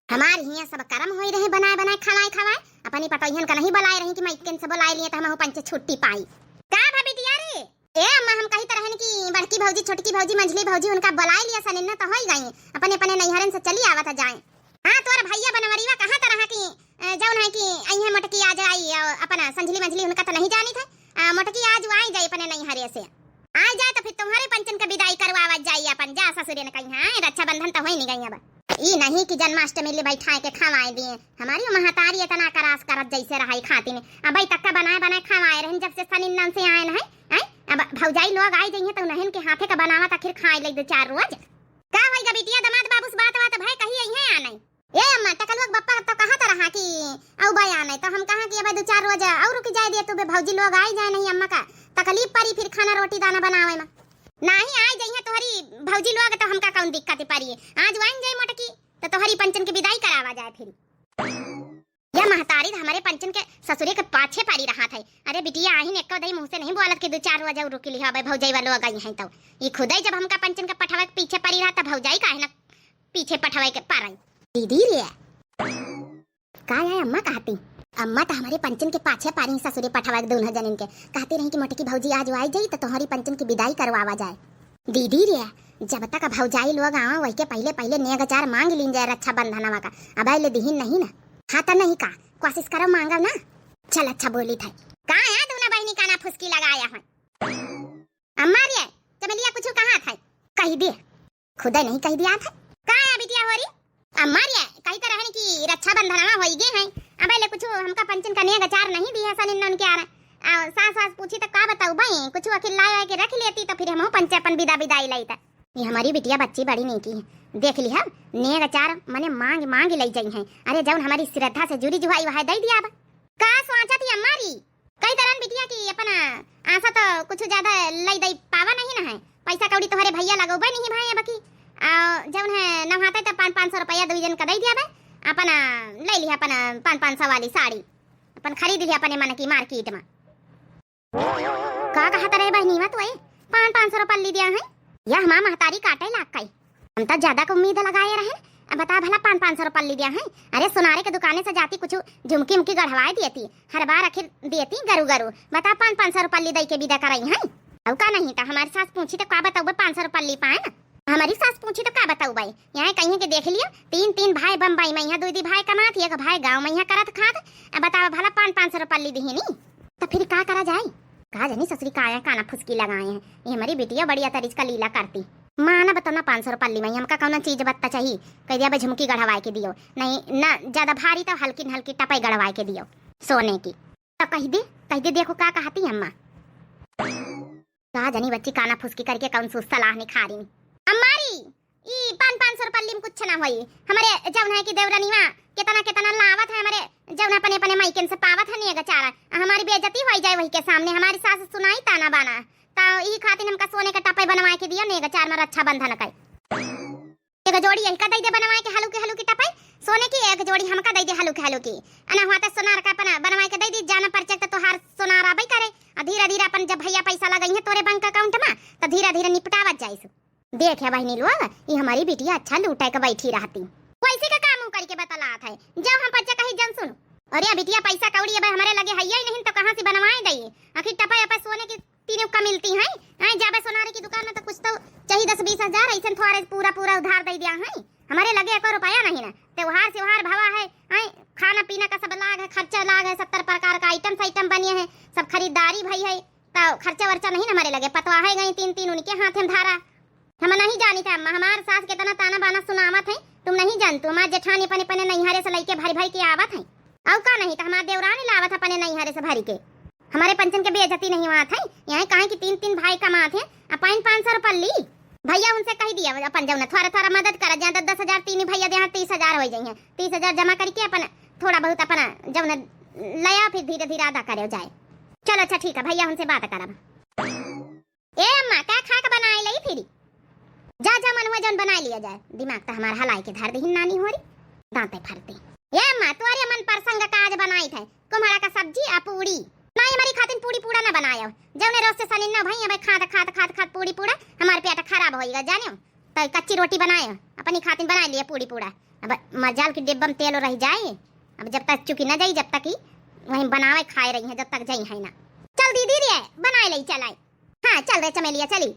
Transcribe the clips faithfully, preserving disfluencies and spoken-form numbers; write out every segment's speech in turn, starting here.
हमार हियाँ सब करम होई रहे, बनाए बनाए खवाए खवाए। अपनी पतोहियन का नहीं बुलाए रही कि माइकन से बुलाए लिए तो हमहू पंचे छुट्टी पाई। का भा बिटिया रे? ए अम्मा, हम कहित रहन कि बड़की भौजी, छोटकी भौजी, मंझली भौजी उनका बुलाए लिया सनिन्ना तो होई गई, अपने अपने नैहरन से चली आवत जाए। हाँ, तोर भैया बनवरीवा कहत रहा कि, अ, जौन है कि अइहे मोटकी आज आई, अ, अपना संझली मंझली उनका तो नहीं जानी थे, अ, मोटकी आज आई जाए अपने नैहरे से। आई जाए तो फिर तुम्हारे पंचन का विदाई करवावत जाई अपन, जा ससुरे न कहीं, हाँ, रक्षाबंधन तो होई नहीं गई अब। ई नहीं कि जन्माष्टमी ले बैठाए के खवाए दिए। हमारी महतारी इतना करास करत जैसे रहाई खाती ने। अब तक का बनाए बनाए खवाए रहन जब से सनिन्नन से आए न है। हैं? अब भौजाई लोग आई जइहे तो उन्हन के हाथे का बनावत आखिर खाए ले दो चार रोज। का होई गा बिटिया, दमाद बाबू से बात बात भय कही अइहे आने। ए अम्मा, टकलुआ के बप्पा तो कहत रहा कि अउबे आने, तो हम कहा कि अब दो चार रोज और रुक जाए दे, तू बे भौजी लोग आई जाए नहीं अम्मा का तकलीफ परी फिर खाना रोटी दाना बनावे में। नाही आई जइहे तोहरी भौजी लोग तो हमका कौन दिक्कत परी। आज वाइन जाए मोटकी तो तोहरी पंचन के विदाई करावा जाए फिर। या महतारी तो हमारे पंचन के ससुरे के पाछे पारी रहा था। अरे बिटिया, आहिन एको दई मुँह से नहीं बोलत कि दो चार रोज और रुकी लिहा, अबे भौजाई वालों आ गई हैं तो। ये खुदे जब हमका पंचन के पठवे के पीछे पारी रहा, तब भौजाई काहे ना पीछे पठवे के पारई। दीदी रे, का है अम्मा कहती? अम्मा तो हमारे पंचन के पाछे पारी ससुरे पठवे के दोनों जनिन के। कहती रही कि मोटकी भौजी आज आई जाई तो तोहरी पंचन की विदाई करवावा जाए। दीदी रे, जब तक भौजाई लोग आवा, वही के पहले पहले नेग चार मांग लीन जाए रक्षाबंधनवा का। अब ले दिहिन नहीं ना। हाँ तो नहीं का, कोशिश करो मांगब ना। चल अच्छा बोली था। का है दोनों बहनी काना फुसकी लगाया है? अम्मा रे, चमेलिया कुछ कहा था? कही दे। खुदे नहीं कही दिया था। का है बिटिया होरी? अम्मा रे, कही तो रहन कि रक्षाबंधनवा होई गे हैं। अब ले कुछ हमका पंचन का नेग चार नहीं दिया सनिन्ना उनके आना। आ, सास वास पूछी तो का बताऊ भाई, कुछ अखिल लाए आए के रख लेती तो फिर हम पंचे अपन विदा विदाई लाई था। ये हमारी बिटिया बच्ची बड़ी नहीं की है। देख ली हम, नेग चार मने मांग मांग ले जाई हैं। अरे जौन हमारी श्रद्धा से जुड़ी जुहाई वह दे दिया अब। का सोचा थी अम्मा री? कही तरन बिटिया कि अपन आशा तो कुछ ज्यादा लई दई पावा नहीं ना है, पैसा कौड़ी तोहरे भैया लगौबे नहीं भाई अब की। आ, जौन है नहाते तो पाँच पाँच सौ रुपया दो जन का दे दिया बे, अपन आ, ले लिया अपन आ, पाँच पाँच सौ वाली साड़ी, अपन खरीद लिया अपने मन की मार्केट में। का कहत रहे बहनीवा तो ए, पाँच पाँच सौ रुपया ली दिया है, या हमार महतारी काटे लाग कई। हम तो ज्यादा के उम्मीद लगाए रहे। अब बता भला, पाँच पाँच सौ रुपया ली दिया है? अरे, सोनारे के दुकाने से जाती, कुछ झुमकी उमकी गढ़वाए देती, हर बार आखिर देती गरु गरु। बता, पाँच पाँच सौ रुपया ली दई के विदा कराई है। अब का नहीं तो हमारी सास पूछी तो का बताऊबे, पाँच सौ रुपया ली पाए ना। हमारी सास पूछी तो का बताऊबे, यहाँ कहीं के देख लियो, तीन तीन भाई बम्बई में, यहाँ दो दी भाई कमात, एक भाई गाँव में यहाँ करत खात। अब बताओ भला, पाँच पाँच सौ रुपया ली दिहिनी तो फिर का करा जाए? का जानी ससुरी काया काना फुसकी लगाए हैं। ये हमारी बिटिया बड़ी अतरिज का लीला करती। माना बताओ ना, पाँच सौ रुपया ली में हमका कौनो चीज बत्ता चाहिए, कह दिया बे झुमकी गढ़वाए के दियो, नहीं ना ज्यादा भारी तो हल्की न हल्की टपई गढ़वाए के दियो सोने की। तो कह दे, कह दे, देखो का कहती अम्मा। का जानी बच्ची काना फुसकी करके कौन सु सलाह निखारी। अम्मा री, ई पाँच पाँच सौ रुपया ली में कुछ ना होई। हमारे जौन है कि देवरनिया केतना केतना लावत है, हमारे जौन अपने अपने माइकन से पावत है नेग चार, आ हमारी बेइज्जती होई जाए वही के सामने, हमारी सास सुनाई ताना बाना। ता ई खातिर हमका सोने के टपई बनवाए के दियो नेग चार में रक्षाबंधन के। एक जोड़ी यही का दई दे बनवाए के हलुकी हलुकी टपई सोने की, एक जोड़ी हमका दई दे हलुकी हलुकी। अना हुआ तो सोनार का अपना बनवाए के दई दी, जाना परचक तो तोहार सोनार आबे करे। आ धीरे धीरे अपन जब भैया पैसा लगई है तोरे बैंक अकाउंट में, तो धीरे धीरे निपटावत जाइसु। देख है बहनी लोग, ई हमारी बिटिया अच्छा लूटे के बैठी रहती। वैसे का काम करके बतलात है, जब हम बच्चा कही जन सुन। अरे बिटिया, पैसा कौड़ी अब हमारे लगे है ही नहीं, तो कहाँ से बनवाए दई? आखिर टपा अपा सोने की तीनों का मिलती है। आए जाबे सोनारे की दुकान में तो कुछ तो चाहिए दस बीस हजार, ऐसे थोड़े पूरा पूरा उधार दे दिया है। हमारे लगे एको रुपया नहीं ना, त्योहार स्योहार भवा है, आए खाना पीना का सब लाग है, खर्चा लाग है, सत्तर प्रकार का आइटम साइटम बनिए है, सब खरीदारी भई है, तो खर्चा वर्चा नहीं ना हमारे लगे। पतवा है गई तीन तीन, उनके हाथ में धारा। हम नहीं जानी था अम्मा, हमार सास कितना ताना बाना सुनावत है, तुम नहीं जानतू। हमार जेठानी अपने अपने नैहरे से लइके भरी भरी के आवत है। अउ का नहीं तो हमार देवरानी लावत है अपने नैहरे से भरी के। हमारे पंचन के बेइज्जती नहीं हुआ था, यहाँ काहे कि तीन तीन भाई कमात है, आ पाइन पाँच सौ रुपया ली। भैया उनसे कह दिया अपन जौन थोड़ा थोड़ा मदद कर, जहाँ दस दस हजार तीन भैया दे, यहाँ तीस हजार हो जाइए, तीस हजार जमा करके अपन थोड़ा बहुत अपना जौन लया फिर धीरे धीरे अदा करे जाए। चलो अच्छा ठीक है, भैया उनसे बात करब। ए अम्मा, का खाक बनाए लई फिरी? जा, जा, मन हुआ जौन बनाए लिया जाए। दिमाग तो हमार हलाई के धर दही नानी होरी, दांते फरते। ए अम्मा, तोरे मन परसंग का आज बनाई थे, कुम्हड़ा का सब्जी आ पूड़ी। नहीं, हमारी खातिन पूड़ी पूड़ा ना बनायो। जौने रोज से सनिन्ना भाई, अब खात, खात, खात, खात पूड़ी पूड़ा, हमार पेट खराब होइगा, जानियो। तो कच्ची रोटी बनायो, अपनी खातिन बनाए लिए पूड़ी पूड़ा। ब-, मजाल की डिब्बा में तेल रह जाए। अब जब तक चुकी न जाई, जब तक ही वहीं बनावे खाए रही हैं, जब तक जाई है ना। चल दीदी रे, बनाए लई चलाई। हाँ, चल रे चमेलिया, चली।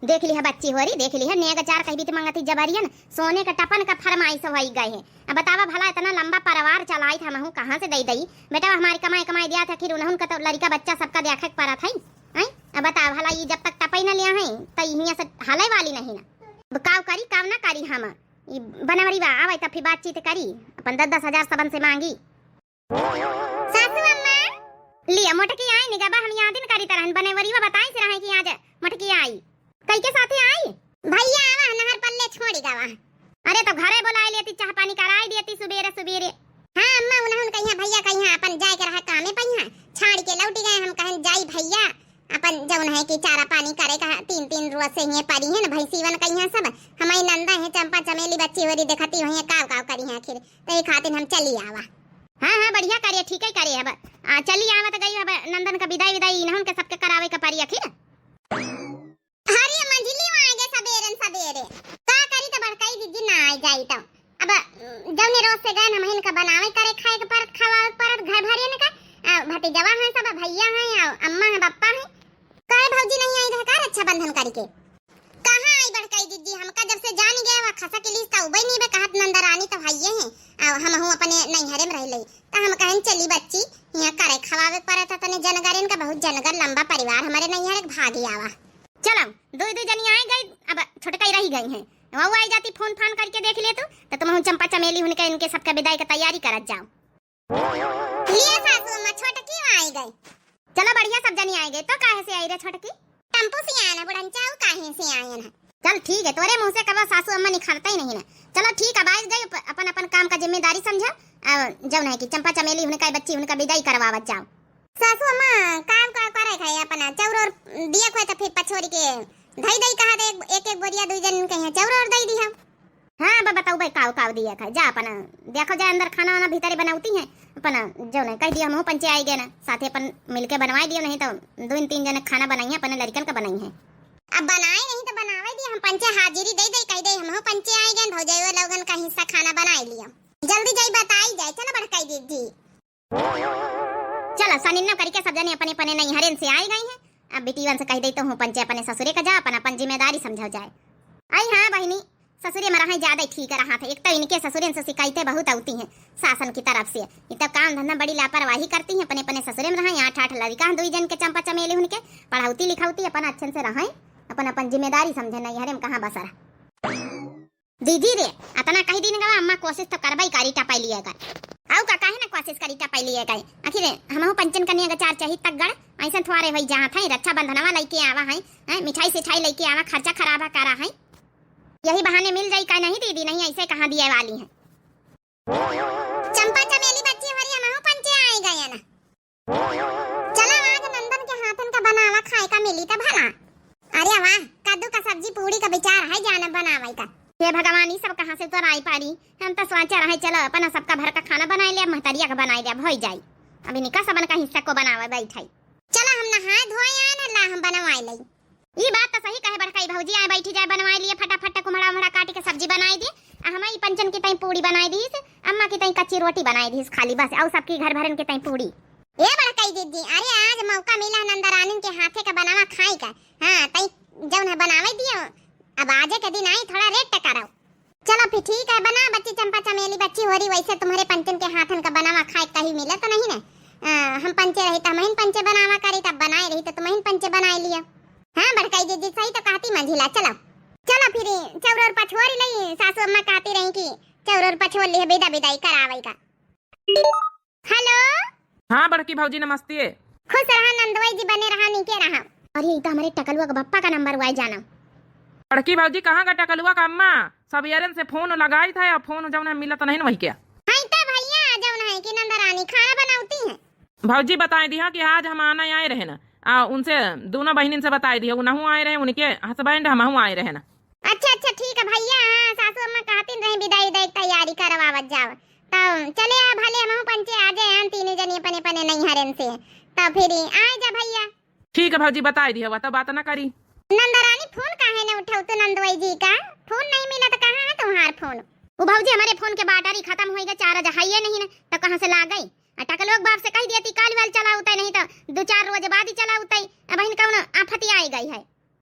देख लिहा बच्ची होरी, देख लिहा, नेग चार कहबी त मंगती जबरियन, सोने के टपन का फरमाइश होई गए है। अब बतावा भला, इतना लंबा परिवार चलाइत हमहू कहाँ से दई दई? बेटा, हमारी कमाई, कमाई दिया था, आखिर उन्हन का तो लड़का बच्चा सबका देखे के परत है, हैं? अब बतावा भला, ई जब तक टपई न लिया है, तो इहिया से हले वाली नहीं ना। अब काव करी, काव ना करी हम? ई बनवरी बा, आवे त फिर बातचीत करी, अपन दस दस हजार सबन से मांगी। सासू अम्मा। लिया मोटकी आई निगबा, हम यादिन करी तरहन बनवरी बा, बताई से रहे कि आज मोटकी आई। कई के साथे आई? भैया आवा, नहर पल्ले छोड़ी गवा। अरे तो घरे बुलाई लेती, चाह पानी कराई देती सुबेरे सुबेरे। हाँ अम्मा, उन्हन कहिया भैया कहिया अपन जाए के रहा कामे पहिया, छाड़ के लौटी गए। हम कहन जाई भैया, अपन जौन है कि चारा पानी करे का, तीन तीन रोज से हिये परी है न भैंसीवन कहिया सब। हमारी नंदा है चंपा चमेली बच्ची होरी देखती हुई काव काव करी है आखिर, तो ये खातिर हम चली आवा। हाँ हाँ, बढ़िया करे, ठीक है करे। अब आ, चली आवा तो गई, अब नंदन का विदाई विदाई इन्हन के सबके करावे का परी आखिर। अरे मंझली वहाँ आगे सबेरन सबेरे। का करी त बड़काई दीदी ना आए जाई त। अब जौने रोज से गए हमहिन का बनावे करे खाए के परत, खवावे के परत घर भरे न का। आ, भतीजवा है सब, भैया है, आ, अम्मा है, बप्पा है। काहे भौजी नहीं आई रह का रक्षाबंधन करके? कहाँ आई बड़काई दीदी, हमका जब से जान गया वह खसा के लिस त उबई नहीं बे कहत नंदरानी त हइये है। आ, हमहू अपने नैहरे में रह लई। त हम कहन चली बच्ची, यहाँ करे खवावे परत है तने जनगरिन का, बहुत जनगर लंबा परिवार हमारे नैहर के, भागी आवा। चलो, दुई दुई जनी आए गई, अब छोटकई रही गई हैं। वहू आई जाती, फोन फान करके देख ले तू, तो तुम चंपा चमेली हुनके इनके सबका विदाई का तैयारी करत जाओ। लिया सासू अम्मा, छोटकी आई गई। चलो बढ़िया, सब जनी आई गई। तो काहे से आई रे छोटकी? टेम्पो से आए ना बुढ़न चाऊ, काहे से आए ना? चल ठीक है, तोरे मुँह से कबो सासू अम्मा निखरते ही नहीं ना। चलो ठीक, अब आई गई, अप-, अपन अपन काम का जिम्मेदारी समझा। अब जौन है कि चंपा चमेली हुनका बच्ची हुनका विदाई करवावत जाओ। सासू अम्मा, काम का करे खाए अपना चाउर और दिया खोए तो फिर पछोरी के धई धई कहा दे एक, एक, एक बोरिया दुई जन कहीं चाउर और दई दी हम। हाँ, अब बताऊ भाई काव काव दिया खाए जा अपना। देखो जा अंदर खाना वाना भीतरे बनावती हैं, अपना जौन है कह दिया हमहू पंचे आई गए ना, साथे अपन मिलके बनवाई दियो, नहीं तो दो तीन जने खाना बनाई है, अपने लड़कन का बनाई है। अब बनाए नहीं तो बनावे दिया, हम पंचे हाजिरी दे दे कह दे हमहू पंचे आई गए, भौजाई लोगन का हिस्सा खाना बनाए लिया। जल्दी जाई बताई जाए, चलो बड़काई दीदी। चला, सनिन्नो करिके सब जने अपने अपने नैहरन से आए गई हैं। अब बिटियन से कह दे तो हूँ पंचे अपने ससुरे का जा, अपन अपन जिम्मेदारी समझो जाए। आई हाँ बहिनी, ससुरे में रहे ज्यादा ही ठीक रहा था। एक तो इनके ससुरन से शिकायतें बहुत आती हैं शासन की तरफ से। ये तो काम धंधा बड़ी लापरवाही करती हैं, अपने अपने ससुरे में रहे। आठ आठ लड़का हैं, दुई जन के चंपा चमेली उनके, पढ़ौती लिखौती अपन अच्छे से रहे, अपन अपन जिम्मेदारी समझे, नैहरे में कहाँ बसर। दीदी रे, अतना कही दिन गवा, अम्मा कोशिश तो करबई करी टपाई लिए कर। आऊ का काहे ना कोशिश करी टपाई लिए कर? आखिर हमहू पंचन कन्या का चार चाही तक गड़, ऐसन थोड़े होई जहाँ था, रक्षाबंधनवा लेके आवा है, हैं, मिठाई सिठाई लेके आवा, खर्चा खराबा करा है। यही बहाने मिल जाई का नहीं दीदी, नहीं ऐसे कहाँ दिए वाली हैं। चंपा चमेली बच्ची हमारी हमहू पंचे आए गए ना। चला आज नंदन के हाथन का बनावा खाए का मिली त भला। अरे वाह, कद्दू का सब्जी पूड़ी का विचार है जाना बनावे का। हे भगवान, ई सब कहाँ से तोराई पारी? हम तो सोचा रहे चलो अपना सबका भर का खाना बनाए लिया, महतरिया का बनाए लिया, भई जाई। अभी निका सबन का हिस्सा को बनावे बैठाई। चला हम नहाए धोए आए ना, ला हम बनवाए लई। ई बात तो सही कहे बड़काई भौजी, आए बैठी जाए बनवाए लिए फटाफट कुम्हड़ा उम्हड़ा काट के सब्जी बनाए दिए, आ हम ई पंचन की तई पूड़ी बनाए दीस, अम्मा की तई कच्ची रोटी बनाए दीस खाली बस, और सबकी घर भरन के तई पूड़ी। ए बड़काई दीदी, अरे आज मौका मिला नंदरानिन के हाथे का बनावा खाए का। हाँ, तई जौन है बनावे दियो, अब आजे के दिन आई थोड़ा रेट करो। चलो फिर ठीक है, बना बच्ची चंपा चमेली बच्ची होरी, वैसे तुम्हरे पंचन के हाथन का बनावा खाए कहीं मिले तो नहीं ने। आ, हम पंचे रही तो हमहिन पंचे बनावा करी, तब बनाए रही तो तुम्हिन पंचे बनाए लिया। हाँ बड़काई दीदी, सही तो कहती मंझिला। चलो चलो फिर चौर और पछोरी लई, सासू अम्मा कहती रही कि चौर और पछोर लिहे, विदा विदाई करावे का। हेलो। हाँ बड़की भौजी नमस्ते। खुश रहा नंदवाई जी, बने रहा, नीके रहा। अरे ई तो हमारे टकलुआ के बप्पा का नंबर हुआ है जाना। बड़की भौजी कहाँ का टकलुआ का अम्मा? सबेरन से फोन लगाई था या फोन जौन है मिलत नहीं न वही क्या? हाँ तो भैया जौन है कि नंदरानी खाना बनावती हैं। भौजी बताए दिया कि आज हम आना आए रहे ना, आ उनसे दोनों बहिनिन से बताए दिया, उनहू आए रहे, उनके हस्बैंड हमहू आए रहे ना। अच्छा अच्छा ठीक है भैया, हाँ सासू अम्मा कहतीन रहे विदाई विदाई की तैयारी करवावत जाओ। तो चले आ भले हमहू पंचे आ जाए हम तीनों जनी अपने अपने नैहरन से। तो फिर आए जा भैया। ठीक है भौजी बताए दिया, तो बात ना करी। नंदरानी फोन काहे न उठाऊ तो नंदवाई जी का? फोन नहीं मिला तो कहाँ है तो? तुम्हार फोन। उ भौजी, हमरे फोन के battery खतम होइ गै, charge हइये नहीं न, त कहाँ से लागै? आ टकलुआ के बाप से कहि दिया ती काल वाल चलाउतै, नहीं त दो चार रोज बाद ही चलाउतै। अबहिन कउनो आफत आइ गै है।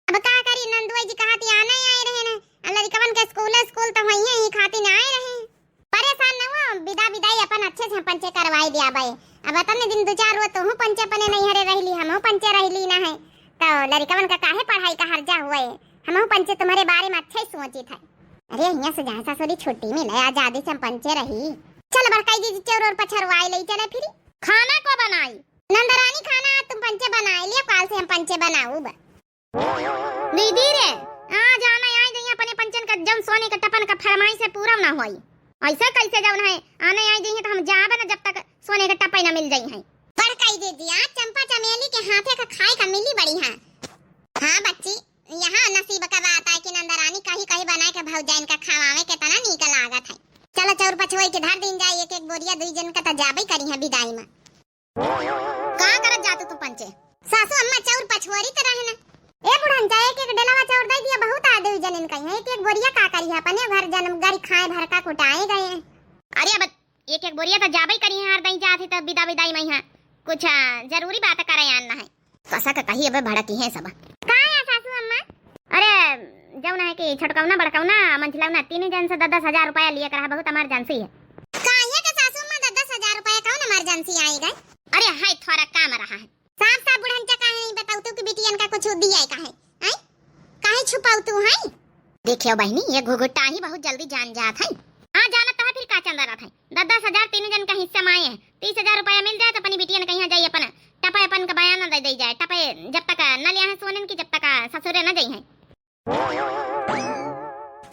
अब का करी, नंदुआ जी कहा ती आनै आए रहे न, आ लड़िकवन के स्कूल, स्कूल त होइहैं, ई खातिर आए रहे। परेशान न हुआ, बिदा बिदाई अपन अच्छे से हम पंचे करवाइ दियाबै। अब अतने दिन दो चार रोज तोहू पंचे अपने नैहरे रहली, हमहू पंचे रहली न है, त लड़िकवन का काहे पढ़ाई का हर्जा हुए? हमहू पंचे तुम्हरे बारे में अच्छे ही सोचित है। अरे, हियाँ से जहाँ ससुरी छुट्टी मिले, आजादी से हम पंचे रही। चल बड़काई दीदी, चौर और पछरवाई लई चले फिरी। खाना को बनाई? नंदरानी, खाना आज तुम पंचे बनाए लियो, काल से हम पंचे बनाउब। दीदी रे, आज आनै आइ जइहैं अपने पंचन का, जउन सोने के टपन का फरमाइश है पूरा न होई। अइसा कइसे जउन है, आनै आइ जइहैं त हम जाब न जब तक सोने के टपै न मिल जइहैं। बड़काई दीदी, आज चंपा चमेली के हाथे का खाए का मिली बढ़िया। हाँ बच्ची, यहाँ नसीब का बात है कि नंदरानी कही कही बनाए के भौजाइन का खवावे के तना नीक लागत है। चलो चौर पछोई के धर दीन जाए, एक एक बोरिया दुई जन का त जाबै करिहैं बिदाई में। का करत जातू तू पंचे? सासू अम्मा चौर पछोरी त रहे न। ए बुढ़न, जा एक एक डेलवा चौर दइ दिया, बहुत आ दुई जनिन कइहैं, एक एक बोरिया का करिहैं, अपने घर जन गरी खाए भर का कुटाए गए। अरे अब एक एक बोरिया त जाबै करिहैं, हर दई जात ही त बिदा बिदाई में यहाँ कुछ, आ, जरूरी बात करे आन न है। कसा का कही, अबे भड़की हैं सब। का है सासू अम्मा? अरे, जउन है कि छोटकउना, बड़कउना, मंझलउना, तीनों जन से दस दस हजार रुपया लिए के रहा, बहुत emergency है। काहे के सासू अम्मा, दस दस हजार रुपया कउन emergency आइ गै? अरे, है थोड़ा काम रहा है। साफ साफ बुढ़न चा काहे नहीं बताउतू कि बिटियन का कुछ दिया है काहे? हैं? काहे छुपाउतू हैं? देखियो बहिनी, ये घुघुटाही बहुत जल्दी जान जात है। हाँ, जानत तो है, फिर का चंदा रहत है। दस दस हजार तीनों जन का हिस्सा में आए हैं। तीस हजार रुपया मिल जाए त अपनी बिटियन कहियाँ जाई, अपन टपै अपन का बयाना दइ दइ जाए। टपै जब तक न लिया है सोनन की, जब तक ससुरे न जइहैं।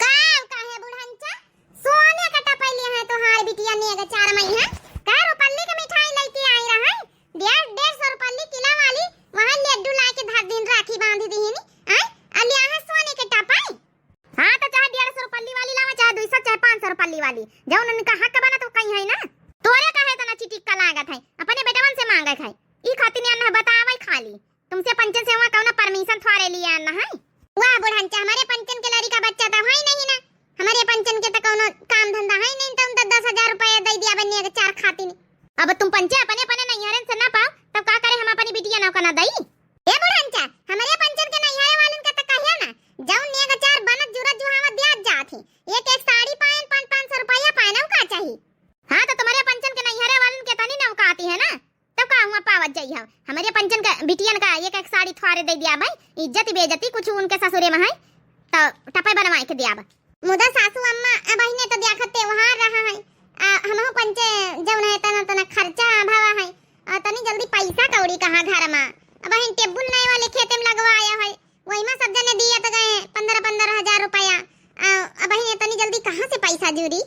का, काहे बुढ़न चा? सोने का टपै लिया है तोहार बिटिया नेग चार मइहाँ? का रुपल्ली के मिठाई लइके आई रहा है? डेढ़, डेढ़ सौ रुपल्ली किला वाली, वहाँ लड्डू लाइके धर दीन, राखी बाँध दीहिन। आय, आ लिया है सोने के टपै? हाँ, त चाहे डेढ़ सौ रुपल्ली वाली लावा, चाहे दुई सौ, चाहे पाँच सौ रुपल्ली वाली, जउन उनका हक बना त कहिहैं न। तोरे काहे इतना चिटिक्का लागत है, अपने बेटवन से माँगे है, ई खातिर न है बतावै खाली। तुमसे पंचन से वहाँ कउनो permission थोड़े लिया न है। वाह बुढ़न चा, हमरे पंचन के लड़िका बच्चा त है नहीं न, हमरे पंचन के त कउनो काम धंधा है नहीं, त उन त दस हजार रुपया दइ दिया बन्नी के चार खातिर। अब तुम पंचे अपने अपने नैहरन से न पाओ, तब का करे हम अपनी बिटिया नौका न दई? ए बुढ़न चा, हमरे पंचन के नैहरे वालन के त कहिया ना, जउन नेग चार बनत जुरत जुहावत दियात जात ही। एक एक साड़ी पाएन, पाँच पाँच सौ रुपया पाएन, अउ का चाही? हाँ, त तुम्हरे पंचन के नैहरे वालन के तनी नौका आती है ना, तब का हुआ पावत जाई हम। हमरे पंचन का बिटियन का एक एक साड़ी थ्वारे दइ दिया भाई, इज्जत बेइज्जती कुछ उनके ससुरे में है, त टपै बनवाए के दिया बा। मुदा सासू अम्मा, अबहिने त देखत त्योहार रहा है, आ, हमहू पंचे जउन है तना तना खर्चा भवा है, आ, तनी जल्दी पैसा कौड़ी कहाँ घर मा, अबहिन टेबुल नए वाले खेते में लगवाया है, वही मा सब जने दियत गए पन्द्रह पन्द्रह हजार रुपया, आ, अबहिन तनी जल्दी कहाँ से पैसा जुरी?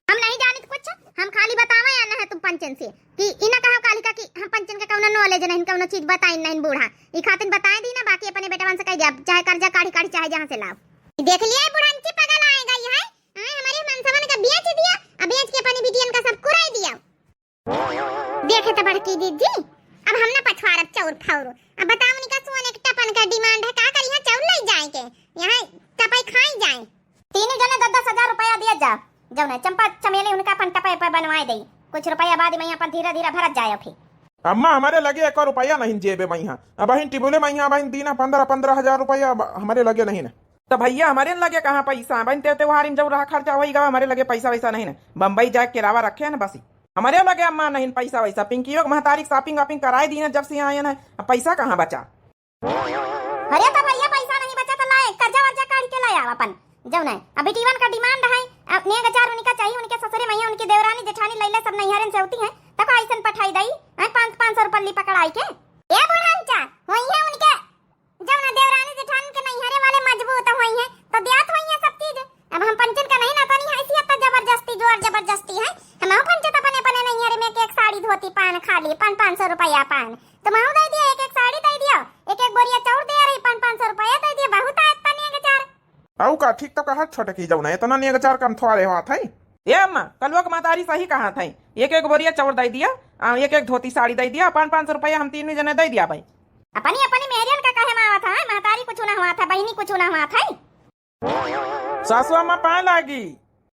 हम नहीं जानित कुछ, हम खाली बतावे आना है तुम पंचन से कि इना कहा कालिका कि हम पंचन के कउनो knowledge नहीं, कउनो चीज बताइन नहीं बूढ़ा, ई खातिन बताए दी ना, बाकी अपने बेटवन से कहि दिया, चाहे कर्जा काढ़ी काढ़ी चाहे जहाँ से लाओ। देख लिया बुढ़ंची पगल आए गई है, आए हमरे मनसवन का बेच दिया, अब बेच के अपनी बिटियन का सब कुराई दिया। देखे त बड़की दीदी, अब हम ना पछवारब चौर फौर, अब बताओ उनका सोने के टपन का demand है, का करिहैं चौर लइ जाए के, यहाँ टपई खाई जाए। तीनों जने दस दस हजार रुपया दिया जा, जौन है चंपा चमेली उनका अपन टपई पे बनवाए दई। कुछ रुपया बाद में अपन धीरे धीरे भरत जाए फिर। अम्मा, हमरे लगे एको रुपया नहीं जेबे मइहाँ। अबहिन टिबुले मइहाँ, अबहिन दीना पन्द्रह पन्द्रह हजार रुपया अब हमरे लगे नहीं न। त भइया, हमरे लगे कहाँ पैसा? अबहिन ते त्योहारिन जौन रहा खर्चा होई गवा, हमरे लगे पैसा वैसा नहीं न। बम्बई जाए के अलावा रखे न बस। हमरे लगे अम्मा नहीं पैसा वैसा। पिंकियो के महतारी के shopping वापिंग कराए दीना जब से आए न। अब पैसा कहाँ बचा? अरे त भइया, पैसा नहीं बचा त लाए, कर्जा वर्जा काढ़ के लाए आव अपन। जौन है, अभी टीवन का demand है, अब नेग चार उनका चाहिए, उनके ससुरे मइहाँ, उनकी देवरानी जेठानी लैले सब नैहरन से होती हैं, त का ऐसन पठाई दई, हैं, पाँच, पाँच सौ रुपल्ली पकड़ाई के? ए बुढ़ांचा, होई है उनके, जौन है देवरानी जेठानी के नैहरे वाले मजबूत होई हैं, त दियात होई हैं सब चीज। अब हम पंचन का नहीं ना तनी हैसियत त जबरदस्ती, जोर जबरदस्ती है। हमहू पंचे त अपने, अपने नैहरे में एक, एक साड़ी धोती पान खाली, पान, पाँच सौ रुपया पान। तुमहू दे दियो, एक, एक साड़ी दे दियो, एक, एक बोरिया चाउर दे रही, पान, पाँच सौ रुपया दे दियो, बहुत आयत त नेग चार। अउ का, ठीक त कहत छोटकी, जौन है इतना नेग चार कम थोड़े होत है। ए अम्मा, कलुआ के महतारी सही कहत है, एक, एक बोरिया चाउर दे दिया, आ, एक, एक धोती साड़ी दे दिया, पान, पाँच सौ रुपया हम तीनों जने दे दिया भाई। अपनी, अपनी मेहरियन का कहे मा आवत है, महतारी कुछ ना हुआ था, बहिनी कुछ ना हुआ था। सासू अम्मा पाए लागी।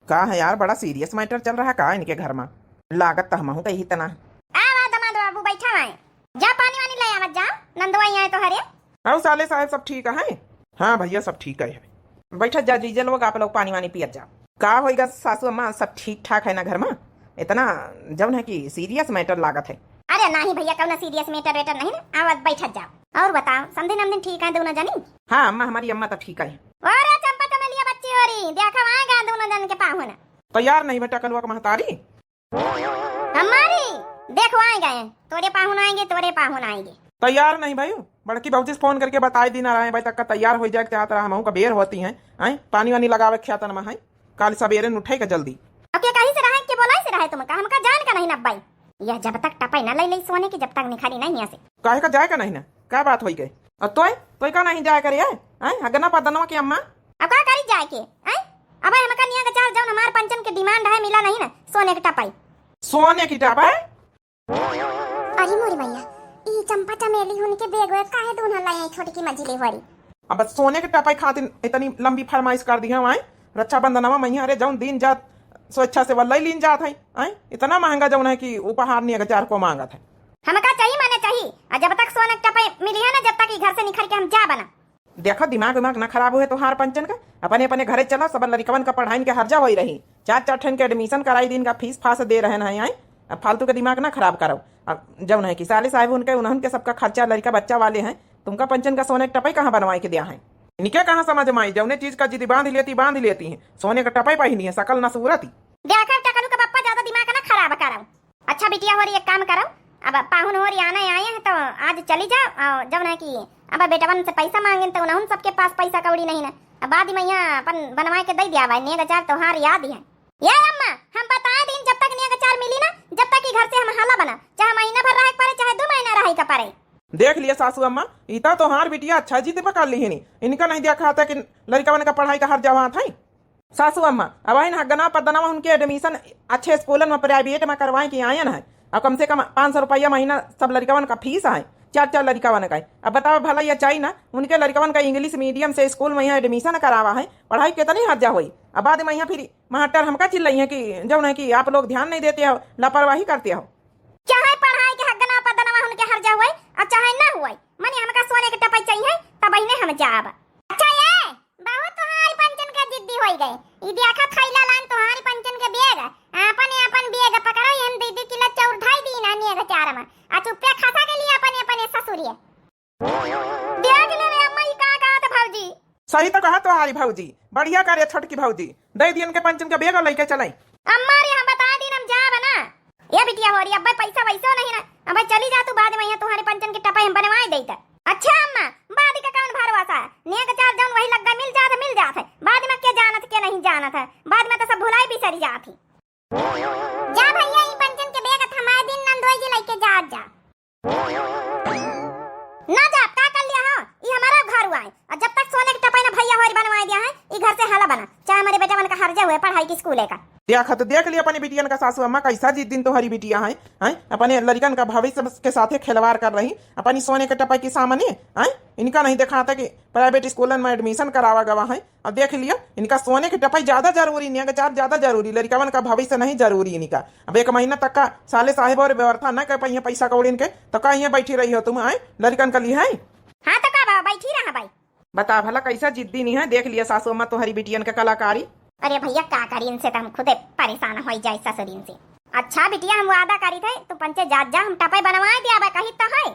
का है यार, बड़ा serious matter चल रहा का इनके घर मा? लागत त हमहू कही तना। आवा दमाद बाबू, बैठा आए। जा पानी वानी ले आवत जा, नंदवा आई आए तोहरे। अउ साले साहब सब ठीक है? हाँ भैया सब ठीक है। बैठत जा जीजा लोग, आप लोग पानी वानी पियत जा। का होइगा सासू अम्मा, सब ठीक ठाक है ना घर मा? इतना जौन है कि serious matter लागत है। अरे नाही भैया, कौनो serious matter वेटर नहीं ना, आवत बैठत जाओ। और बताओ, समधिन अमधिन ठीक है दोनों जनी? हाँ अम्मा, हमारी अम्मा तो ठीक है। अरे चंपा चमेलिया बच्ची हो रही, देखा वहाँ गए दोनों जन के पाहुन। तैयार नहीं बेटा कलुआ का महतारी? हमारी? देखो आए गए, तोरे पाहुन आएंगे, तोरे पाहुन आएंगे। तैयार नहीं भाई, बड़की भौजी से फोन करके बताई दिन आ रहे हैं भाई, तक का तैयार हो जाए के चाहत रहा, हमहू का बेर होती हैं, हैं? पानी वानी लगावे के खेतन में है, काल सवेरे न उठे का जल्दी। अब के कहीं से रहे, के बोलाई से रहे तुमका, हमका जान का नहीं नब्बाई। यह जब तक टपई न ले ले सोने की, जब तक निखरी नहीं यहाँ से। काहे का जाए का नहीं ना, का बात होई गई? और तोय, तोय का नहीं जाए करे, हैं? हगना पदनवा के अम्मा। अब का करी जाए के, हैं? अब हमका निया के चार जौन हमार पंचन के demand है, मिला नहीं ना, सोने के टपई। सोने की टपई? अरे मोरी मैया, ई चंपा चमेली हुन के बेग वेग काहे दून्हा लाई आई छोटकी मझिली होरी? अब सोने के टपई खातिर इतनी लंबी फरमाइश कर दी है, आए? रक्षाबंधनवा मैया रे जौन दिन जात स्वेच्छा से वल्लई लीन जात है, आए? इतना महंगा जौन है कि उपहार निया के चार को मांगत है। हमका चाही माने चाही, आ जब तक सोने के टपई मिली है ना, जब तक ई घर से निखर के हम जाब ना। देखो, दिमाग विमाग ना खराब हुए तोहार पंचन का। अपने, अपने घरे चला, सब लड़िकवन का पढ़ाइन के हर्जा होई रही। चार, चार ठन के admission कराई दीन का, फीस फास दे रहे हैं, आए? अब फालतू के दिमाग ना खराब करो। अब जौन है कि साले साहेब उनके, उन्हन के सबका खर्चा लड़िका बच्चा वाले हैं, तुमका पंचन का सोने के टपई कहाँ बनवाए के दिया है? इनके कहाँ समझ में आई, जौने चीज का जिद बांध लेती, बांध लेती हैं। सोने का टपई पहिनी है, सकल ना सूरत ही। देखा टकलू का पप्पा, ज्यादा दिमाग ना खराब करो। अच्छा बिटिया होरी, एक काम करो, अब पाहुन होरी आने आए हैं तो आज चली जाओ, और जब ना कि अब बेटवन से पैसा मांगेन तो उन्हन सबके पास पैसा कौड़ी नहीं ना, अब बाद में यहाँ अपन बनवाए के दे दिया भाई, नेग चार तोहार याद है। ये अम्मा, हम बताए दिन जब तक नेग चार मिली ना, जब तक ई घर से हम हाला बना, चाहे महीना भर रहे के पड़े, चाहे दो महीना रहे के पड़े। देख लिया सासू अम्मा, इता तोहार बिटिया अच्छा जिद पकड़ ली है नी, इनका नहीं देखा था कि लड़िकवन का पढ़ाई का हर्जा होत है। सासू अम्मा, अब आइन हगना पदनवा उनके admission अच्छे स्कूलन में, private में करवाए के आयन है। अब कम से कम पाँच सौ रुपया महीना सब लड़िकवन का फीस है, चार, चार लड़िकवन का है। अब बताओ भला, ये चाही ना, उनके लड़िकवन का English medium से स्कूल में यहाँ admission करावा है, पढ़ाई कितनी हर्जा होई। अब बाद में यहाँ फिर मास्टर हमका चिल्लाई है कि जौन है कि आप लोग ध्यान नहीं देते हो, लापरवाही करते हो। चाहे पढ़ाई के हगना पदनवा उनके हर्जा होई, और चाहे ना होई, मने हमका सोने के टपई चाहिए, तब ही हम जाब। अच्छा ये, बहुत तोहारी पंचन का जिद्दी होई गए। ई देखा थैला लान तोहारी पंचन के बेग, आपन आपन बेग पकड़ो, एहन दीदी किला चौर धाई दी ना नेग चार में, आ चुप्पे खसा के लिए अपने अपने ससुरिये। देख ले रे अम्मा, ई का कहत भौजी? सही तो कहा तोहारी भौजी, बढ़िया करे छोटकी भौजी, दे दियन के पंचन के बेग लइके चलाई। अम्मा रे, हम बता दी हम जाब ना। ए बिटिया होरी, अब्बे पैसा वैसो नहीं ना, अब्बे चली जा तू, बाद में यहाँ तोहारे पंचन के टपई हम बनवाए देइत। अच्छा अम्मा, बाद का कौन भरोसा, नेग चार जौन वही लग गए, मिल जात है, मिल जात है, बाद में के जानत के नहीं जानत है, बाद में तो सब भुलाई बिसरी जात ही। जा भैया, ई पंचन के बेग थमाए दिन नंदोई जी लइके जात जा। ना जा, का कर लिया हो? ई हमारा घर हुआ है, और जब तक सोने के टपई ना भैया होरी बनवाए दिया है, ई घर से हाला बना, चाहे हमारे बेटा मन का हर्जा हुए पढ़ाई के स्कूले का। देखा तो देख लिया अपनी बिटियन का सासू अम्मा, कैसा जिद्दी तोहरी बिटिया है, हैं? अपने लड़िकन का भविष्य के साथे खिलवाड़ कर रही, अपनी सोने के टपई के सामने, हैं? इनका नहीं दिखाता कि private स्कूलन में admission करावा गवा है। अब देख लिया, इनका सोने के टपई ज्यादा जरूरी, नेग चार ज्यादा जरूरी, लड़िकवन का भविष्य नहीं जरूरी इनका। अब एक महीना तक का साले साहेब और व्यवस्था न कर पाई है पैसा कौड़ी इनके, तो का यहाँ बैठी रही हो तुम, आए लड़िकन का लिए है? हाँ तो का बा, बैठी रहा भाई। बता भला कैसा जिद्दी नहीं है, देख लिया सासू अम्मा तोहरी बिटियन के कलाकारी। अरे भैया का करी, इनसे तो हम खुदे परेशान हो जाए ससुरिन से। अच्छा बिटिया, हम वादा करी थे, तू पंचे जात जा, हम टपई बनवाए दिया बा, कही तो है।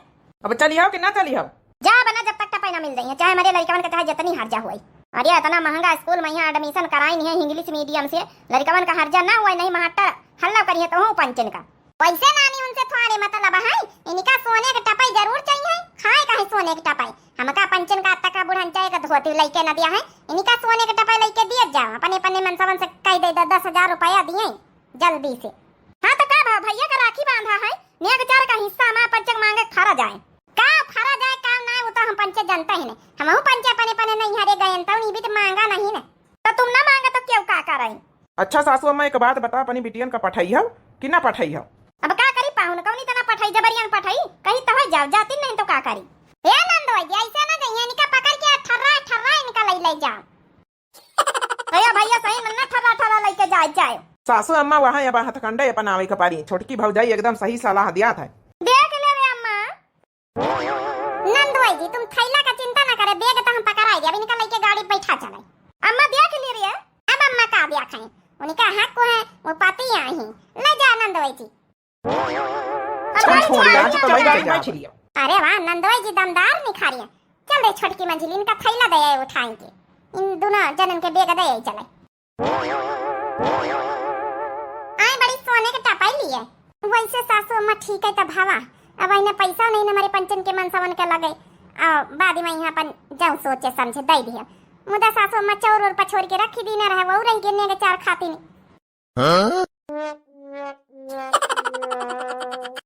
अब चली हो कि ना चली हो? जा बना, जब तक टपई ना मिल जाइए, चाहे हमारे लड़िकवन के चाहे जितनी हर्जा हुई। अरे इतना महंगा स्कूल में यहाँ admission कराई नहीं है English medium से, लड़िकवन का हर्जा ना हुआ नहीं, मास्टर हल्ला करिए तो हूँ पंचन का। वैसे नानी उनसे थोड़े मतलब है, इनका सोने के टपई जरूर चाहिए, खाए का है सोने के टपई। हमका पंचन का अत्ता का बुढ़न चाहे का धोती लइके न दिया है, इनका सोने के टपई लइके दिए जाओ, अपने अपने मनसवन से कह दे, दस हजार रुपया दिए जल्दी से। हाँ तो का भाव भैया का राखी बांधा है, नेग चार का हिस्सा हमार पंचक मांगे फरा जाए। का फरा जाए का ना, वो तो हम पंचे जनते ही नहीं, हमहू पंचे अपने अपने नहीं हरे गए तो नहीं भी तो मांगा नहीं ने। तो तुम ना मांगा तो क्यों का करे? अच्छा सासू अम्मा, एक बात बता, अपनी बिटियन का पठाई हो कि ना पठाई हो? अब का करी पाहुन, कौनी तना पठाई, जबरियन पठाई, कही तो हो जाओ, जाती नहीं तो का करी? ए नंदोई जी, ऐसे ना जाइए, इनका पकड़ के ठर्रा ठर्रा इनका ले ले जाओ। भैया, भैया, सही में ना ठर्रा ठर्रा लइके जाए, जाए। सासू अम्मा वहाँ अब हथकंडे अपन आवे के पारी। छोटकी भौजाई एकदम सही सलाह दियात है। देख ले रे अम्मा। नंदोई जी, तुम थैला का चिंता ना करे, bag तो हम पकड़ाई दिया, अब इनका लइके गाड़ी बैठा चले। अम्मा देख ले रे। अब अम्मा का दिया खाई, उनका हक को है, वो पति आई, ले जा नंदोई जी। छोड़, छोड़ यार, तो भाई, भाई, भाई, भाई। अरे वाह, नंदोई जी दमदार निखारी है। चल रे छोटकी मंझली, इनका थैला दे आए उठाई के, इन दोनों जनन के bag दे आए चले। आए बड़ी सोने के टपाई लिए। वैसे सासू अम्मा ठीक है तब हवा, अब इन्हें पैसा नहीं न हमारे पंचन के मनसवन के लगे, आ बाद में यहाँ अपन जाऊँ सोचे समझे दे दिया। मुदा सासू अम्मा चौर और पछोर के रखी दी न रहे, वो रही गिरने के चार खाती नहीं। हाँ?